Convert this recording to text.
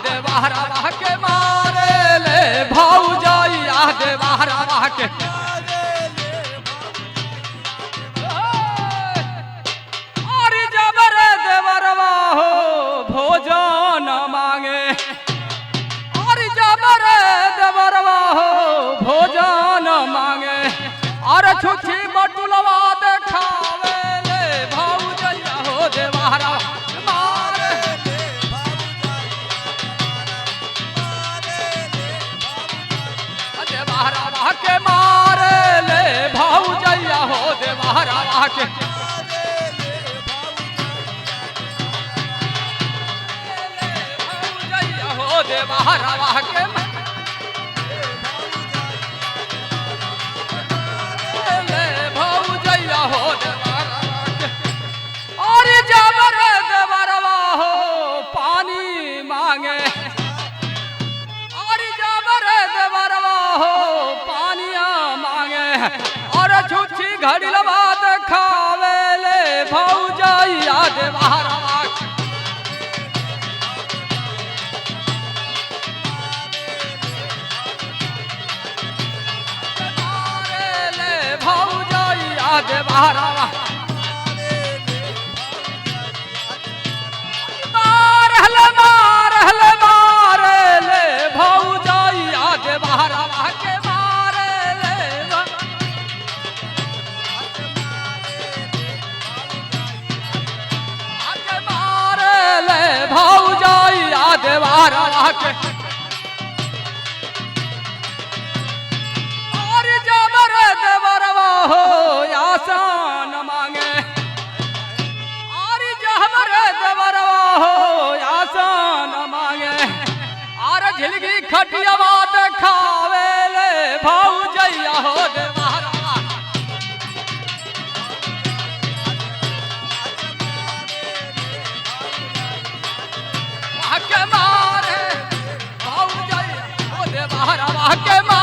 देवहरवा के मारे ले भौजैया देवहरवा के। अरे जबर देवरवा हो भोजन मांगे, अरे जबर देवरवा हो भोजन मांगे, अरे छुछी बटुलवा देखावे ले भौजैया हो देवहरवा मारे। देवहरवा के मारे ले भौजैया हो देवहरवा के। भौजैया हो देवहरवा के ले भौजैया हो देवहरवा के। अरे जबर देवरवा हो पानी मांगे, अरे जबर देवरवा हो पानिया मांगे, और छुछी घड़ी लबा खावे ले भौजैया देवहरवा के। मारे ले भौजैया देवहरवा। मारल मारल मारे ले भौजैया देवहरवा के मारे ले के मारे ले भौजैया देवहरवा के। और जबर देवरवा हो आसान मांगे, और जबर देवरवा हो आसान मांगे, और झिलगी खटियावा देखावे ले भौजैया हो देवहरवा। के मारे भौजैया हो देवहरवा के मारे।